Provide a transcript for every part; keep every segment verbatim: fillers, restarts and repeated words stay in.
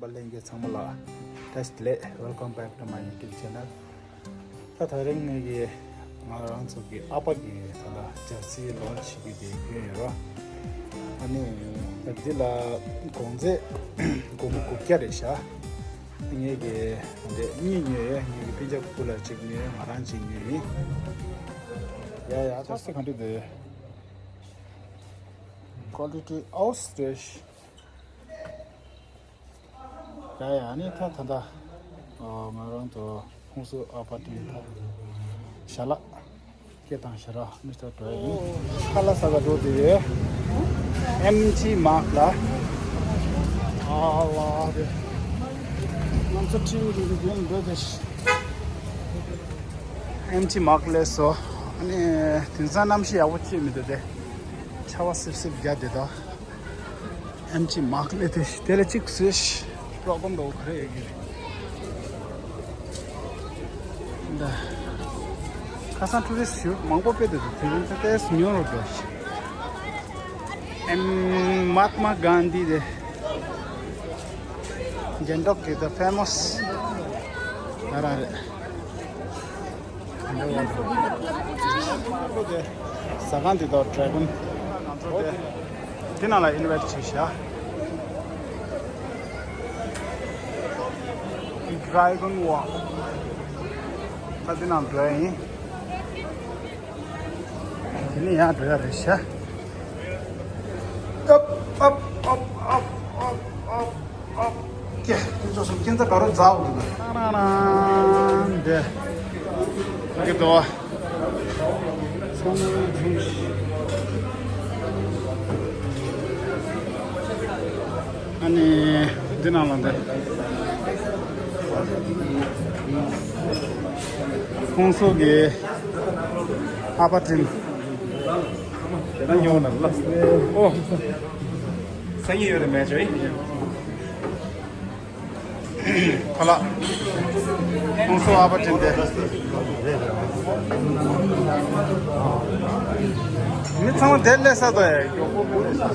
པ་ལྷན་རྒྱས་ཚང་མ་ལ་བཀྲ་ཤིས་བདེ་ལེགས། Welcome back to my YouTube channel. ད་དེ་རིང་ངེད་ཀྱི་ང་རང་ཚོ་གི་ཨ་ཕ་གི་ད་ལྟ་ཇར་སི་ལོན་ཆི་བྱེད་ཀྱི་དེ་གྱོན་ཡོད་རོ། ཨ་ནི་ད་འདི་ལ་གོང་ཚད་སྒོར་མོ་དགུ་བརྒྱ་རེད་ཤག་ངེད་ཀྱི་འདི་གཉིས་ཉོས་ཡོད། ངེད་ཀྱི་སྤུན་ཀྱག་སྐུ་ལ་གཅིག་ཉོས། ང་རང་གཅིག་ཉོས་ཡིན། ཡ་ཡ། ད་ས་ག་འདྲ་འདི་Quality House རེད། ཡ་ཡ། ཨ་ནི་ད་ད་ད་ང་རང་ཚོ་ཧུན་སུར་ཨ་པར་ཊི་མེན་ཊི་ད་ཞལ་ལག་སྐད་བཏང་ཞལ་ལག་མི་ཚོ་འགྲོ་ཡ་ཡིན། ཁ་ལག་ཟ་ག་འགྲོ་དེ་ཡོད། ཨེམ་ཆི་མག་ལ། ཨ་ལ་དེ་ང་ཚོ་ཁྲིམས་ཀྱི་རིགས་ཡོད་འགྲོ་དེ། ཨེམ་ཆི་མག་ལས་སོ། ཨ་ནི་དེང་སང་གནམ་གཤིས་ཡག་པོ་ཅིག་མི་འདུག་སྟེ། ཆར་པ་སིབ་སིབ་རྒྱག་དེ་དོ། ཨེམ་ཆི་མག་ལས་དེ་དེ་ལ་གཅིག་བཟོས། པྲོག་ཀམ་འདྲ་བོ་ག་རེ་ཡོད་ཀྱི་རེད། འདི་ཁ་སང་ཊུ་རི་སི་ཊི་ཞུ་མང་པོ་དཔེ་འདུག་དེ་རིང་ད་ལྟའི་ཉུང་རུ་འགྲོ་ཞིག་ཨེམ་མ་ཧཱ་ཏ་མ་གྷན་དྷི་དེ་གྷན་ཊོག་གི་the famous ང་རང་རེད། ཟ་ཁང་འདི་དག་ཌ་རེ་གོན། འདི་ནང་ལ་ཨིན་ཝའི་ཊི་བྱས་ཤག་ཌེ་གོན་ཝོག་ད་འདི་ནང་འགྲོ་ཡ་ཡིན། དེ་ནས་ཡར་འགྲོ་ཡ་རེད་ཤག་ཨབ་ཨབ། ཀྱེ། ཁྱེད་ཚོ་སུ་ཁྱེད་ཚོ་ག་རུ་འཛག་འདུག་ཏང་ཏང་ཏང་། འདི་འདི་དོ། ཨ་ནི་འདི་ནང་ལ་འདི་ཧུན་སུར་གྱི་ཨ་པར་ཊི་མེན་ཊི། དེ་ན་ཉོ་ན་ལ། ཨོ། སང་ཉིན་ཡོད་རེད་མེད་ཅོ་ཡིན། ཁ་ལག་ཧུན་སུར་ཨ་པར་ཊི་མེན་ཊི་དེ། མི་ཚང་མ་དེར་སླེབས་ས་དོ་ཡ། མགྱོགས་པོ་མི་རེད་ས། དེ།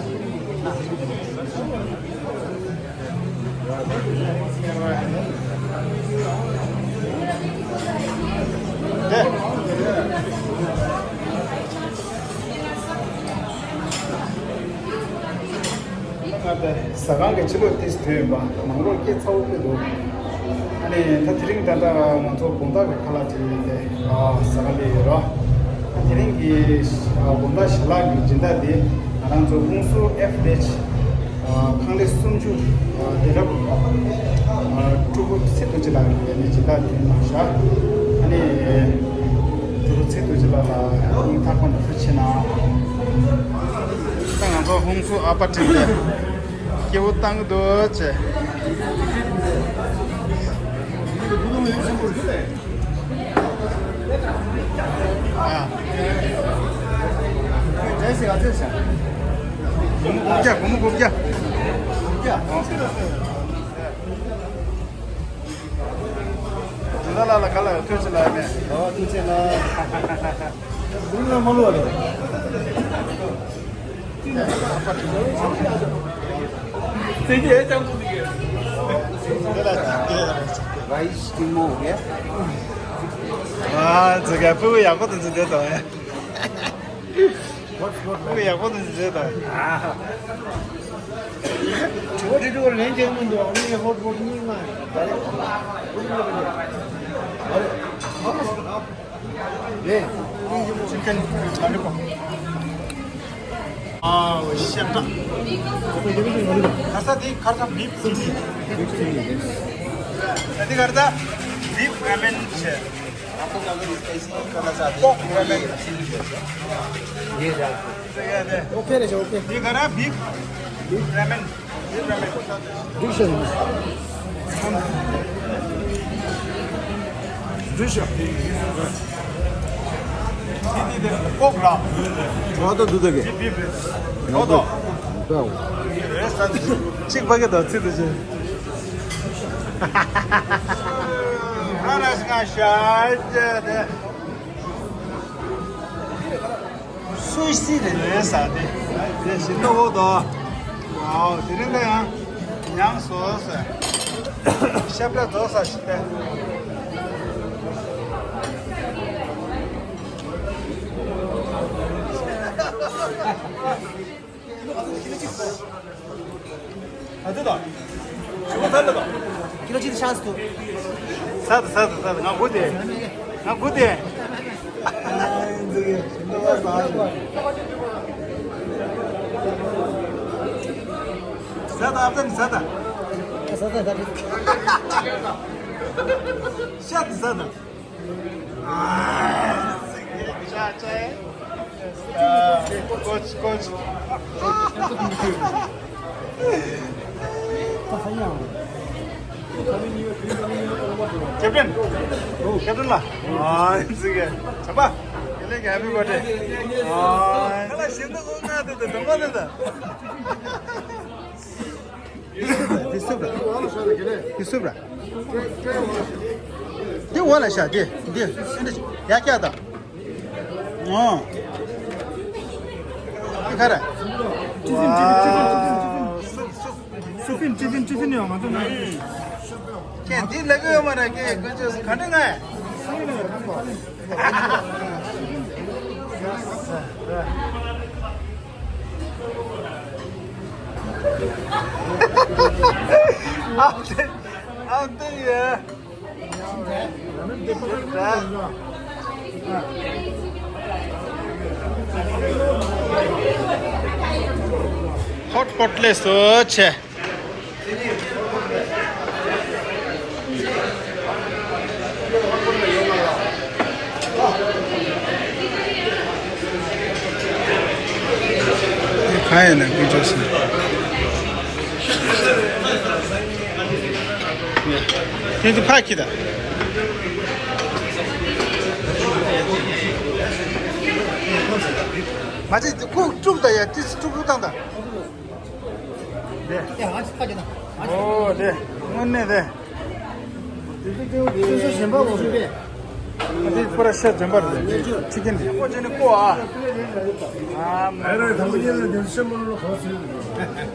ང་ད་ཟ་ཁང་གི་ཕྱི་ལོགས་ཏིས་དུས་ཡིན་པ་ནང་ལོགས་སྐྱེ་ཚ་བོ་དཔེ་འདུག་ཨ་ནི་ད་དེ་རིང་ད་ལྟ་ང་ཚོ་དགོང་དག་གི་ཁ་ལག་དེ་ཨ་ཟ་ག་སླེབས་ཡོད་ར། ཨ་དེ་རིང་གི་ཨ་དགོང་དག་ཞལ་ལག་གི་སྦྱིན་བདག་དེ་ང་རང་ཚོ་ཧུན་སུར་ཨེཕ་ཌེཆ་ཨ་ཁང་ལེ་སུམ་ཅུ་ཨ་དེ་རབས་ཨ་སྤྲུལ་སྐུ་ཚེ་རྡོ་རྗེ་ལགས་ཀྱིས་ཨ་ནི་སྦྱིན་བདག་དེ་གནང་ཤག་ཨ་ནི་སྤྲུལ་སྐུ་ཚེ་རྡོ་རྗེ་ལགས་ལ་སྙིང་ཐག་པ་ནས་ཐུགས་རྗེ་ཆེ་གནང་། ད་ང་ཚོ་ཧུན་སུར་ཨ་པར་ཊི་མེན་ཊི་དེ་སྐྱིད་པོ་བཏང་གི་འདུག་ཅེས། ཨ། སྒོར་མོ་དགུ་བརྒྱ། སྒོར་མོ་དགུ་བརྒྱ། དགུ་བརྒྱ། འདི་ལ་ལ་ལ་ག་ལ་ཡོད། ཐུགས་རྗེ་ལ་ཡོད་མེད། ཨོ་ཐུགས་རྗེ་ལ། འདི་ལ་མ་ལོ་རེད། རའི་སི་ཀི་མོ་རེད། ཨ་ཙི་ག་ཕུ་གུ་ཡག་པོ་དེ་ཚོ་བསྡད་དང་། ཕུ་གུ་ཡག་པོ་དེ་ཚོ་བསྡད་དང་། དྲི་བ་དྲི་དྲི་བ་ལན་རྒྱག་མི་འདུག་ཨ་ནི་ཧོ་ཧོ་གཉིས་ལྔ་རེད། ཨ་རེ། ཨ་རེ། ཨ་རེ། ཅི་ཀན་ཨ་ནི་པ། ཨ་ཤེ་ཏྲ། ཁ་ས་དེ་ཁ་ས་བིབ་ཅི་ལི། བིབ་ཅི་ལི། ད་དེ་ཁ་ས་བིབ་ར་མེན་བྱས། आपको क्या करो कैसी खाना चाहते हैं? पोर्क रैमेन चिली। ये डाल दो। ཨོ་ཁེ་རེད་ཤག་ཨོ་ཁེ། དེ་ག་ར་བིབ་བིབ་ར་མེན། བིབ་ར་མེན། བིབ་ཤ་རེད། བིབ་ཤ། དེ་དེ་དེ་པོག་ར། ཇོ་ཏོ་དུ་དེ་གེ། དེ་བིབ་རེད། ཇོ་ཏོ། ཇོ་ཏོ། རེད་ས། གཅིག་པ་གེ་དང་ཚིག་དུ་ཆེ། ར་ར་ཤ་ཤ་དེ། སུ་ཤི་རེད་རེད་ས་དེ། དེ་ཤི་ཏོ་བོ་དོ། ཨའོ་དེ་རིང་ད་ཡང་ཉམས་སོ་ས། ཤ་པྲ་རྫོགས་ས་ཞིག་སྟེ། ཨ་དེ་དང་། ཞུ་བ་ད་ལ་དང་། ཀི་ལོ་གཅིག་དང་ཤ་སྟོང་། ས་ད་ས་ད་ས་ད་ང་དགུ་དེ། ང་དགུ་དེ། ས་ད་ཨ་ད་ནི་ས་ད། ས་ད་ས་ད། ཤ་ད་ས་ད། ཨ། ཅག་ཅག་ཡ། ཨ། ཀོ་ཅི་ཀོ་ཅི། ཀེབ་ཊན། ཀེབ་ཊན་ལགས། ཨ། ཟིག་གེ། ཆམ་པ། ཡ་ལེ་གི་ཧེ་པི་བར་ཐི་ཌེ། ཨ། ཁ་ལག་ཞིམ་མདོག་ཁོག་ང་དེ་དང་དང་པོ་དེ་དང་། འདི་སུབ་ར། འདི་སུབ་ར། འདི་འོག་ལ་བཞག་འདི་འདི་འདི་ཡ་ཀྱག་དང་། ཨོ། འདི་ག་ར། ཅི་ཕིན་ཅི་ཕིན་ཅི་ཕིན་ཅི་ཕིན། ཅི་ཕིན་ཅི་ཕིན་ཅི་ཕིན་ཡོད་ང་ཚོ་ན། ཁྱེད་འདི་ལས་ཀ་ཡོད་མ་རེད། ཁྱེད་ཀུན་སྤྱོད་ག་འདྲ་ང་། ཨ་ཏི་ཨ་ཏི་ཡེ། ཧོཊ་པོཊ་ལས་སོ་ཆེ། གང་ཡིན་ན་དཀོན་མཆོག་གསུམ། དེ་ཚོ་ཕར་ཁྱེར་དང་། མ་ཚད་ཁོ་དཀྲུག་དང་ཡ་ཏིས་དཀྲུག་དཀྲུག་བཏང་དང་། དེ། ཨོ་དེ། དངོས་གནས་དེ། དེ་ཚོ་གཞན་པ་འོ་རེད། དེ་པུ་ར་ཤ་འཇམ་པ་རེད། ཅི་ཀན་དེ། ཀོ་ཅན་ནི་ཀོ་ཨ། ཨ་མ་རེད། དང་པོ་ཉིད་ལ་དེ་ཤ་མ་ལོ་གང་སྲིད་རེད།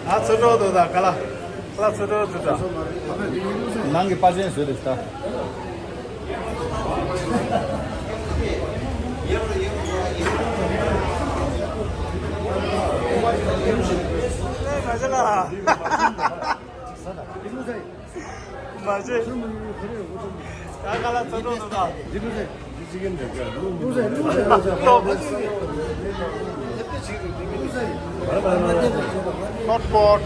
ཨ་ཚོད་འགྲོ་འདུག་ད་ག་ལ། ག་ལ་ཚོད་འགྲོ་འདུག་ད། ནང་གི་པ་ཅན་བཟོས་འདུག་ད། མ་བྱེད་ལ། མ་བྱེད། ད་ག་ལ་ཚོད་འགྲོ་འདུག་ད། ཧོཊ་པོཊ།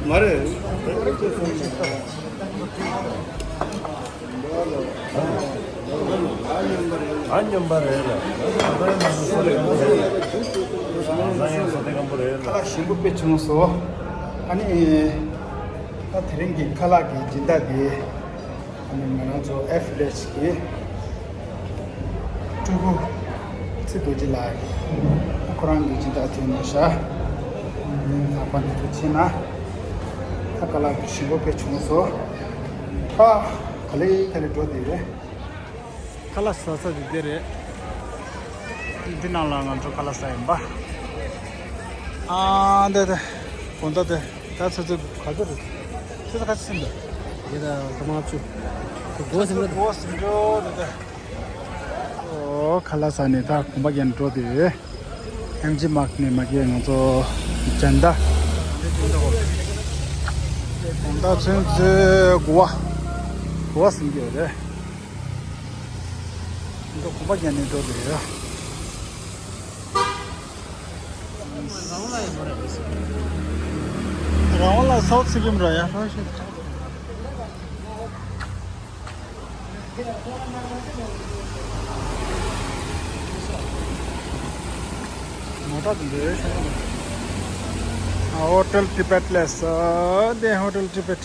མ་རེད། ཨ་སྙོམས་པ་རེད་ལ། ཁ་ལག་ཞིམ་པོ་དཔེ་བྱུང་སོང་། ཨ་ནི། ད་དེ་རིང་གི་ཁ་ལག་གི་སྦྱིན་བདག་དེ། ཨ་ནི་ང་རང་ཚོ་ཨེ་ཕི་ལེ་ཊི་གི་ཕྲུ་གུ་ཚེ་རྡོ་རྗེ་ལགས་ཡིན། ཁོ་རང་གི་སྦྱིན་བདག་ཐོན་ནས་ཤག་ལག་པ་འདི་ཚོ་ཕྱིན་ན། ད་ཁ་ལག་གི་ཞིམ་པོ་དཔེ་བྱུང་སོང་། ཨ། ག་ལེ་ག་ལེ་འགྲོ་བསྡད་རེད། ཁ་ལག་ཟ་ས་དེ་འདི་རེད། འདི་ནང་ལ་ང་ཚོ་ཁ་ལག་ཟ་ཡིན་པ། ཨ་འདི་འདི། དགོང་དག་འདི། ད་ཚོད་ཚོད་ག་ཚོད་རེད། ཚོད་ཚོད་ག་ཚོད་ཟིན་འདུག་འདི་ད་སྐར་མ་ལྔ་བཅུ། དགུ་ཟིན་འགྲོ་འདུག་དགུ་ཟིན་འགྲོ་འདུག་ད། ཨོ་ཁ་ལག་ཟ་ནས་ད་གོམ་པ་རྒྱག་ནས་འགྲོ་དེ། ཨེམ་ཇི་མག་ནས་མ་གིའི་ང་ཚོ་འཇན་ད། དགོང་དག་ཚུན་ཚོད་དགུ་པ། དགུ་པ་ཟིན་གྱི་ཡོད་རེད། ང་ཚོ་གོམ་པ་རྒྱག་ནས་འགྲོ་དེ་ཡོད། རང་དབང་ལ་སོགས་ཚིག་གིམ་ར་ཡ་ཧྲ་ཤི། མོ་ཊ་དེ་འདྲའི་ཤོག་ངོ་། Hotel Tibet ལས་སོ། དེ་Hotel Tibet.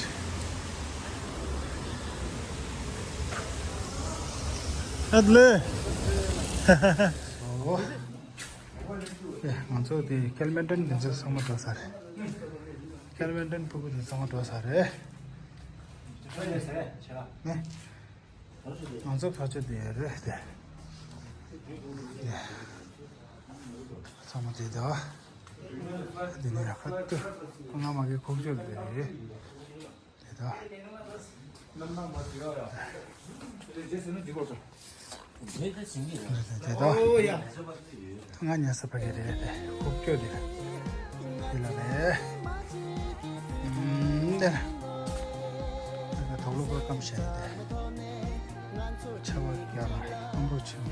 ཨ་ལེ། ཨོ། ཨེ། ང་ཚོ་དེ་ཀལ་མན་ཏོན་དེ་ཚོ་ཚང་མ་འགྲོ་ས་རེད། ཀལ་མན་ཏོན་ཕྲུ་གུ་དེ་ཚང་མ་འགྲོ་ས་རེད། ནས། ང་ཚོ་ཕ་ཆོས་དེ་རེད་དེ། དེ། ཚང་མ་དེ་དང་། དེ་ནས་ཡག་ཁ་ཏུ། ཁོ་ང་མ་གི་ཁོག་ཆོས་དེ་རེད། དེ་དང་། དེ་དང་། ང་ཉལ་ས་ཕ་གི་རེད་དེ། ཁོག་ཆོས་དེ། དེ་ལ་རེད། ཨུམ། དེ། ད་དོག་ལོ་པར་ཀམ་བྱས་ཏེ། ཆ་བ་རྒྱ་ལ་སྐམ་པོ་ཆེ་བ།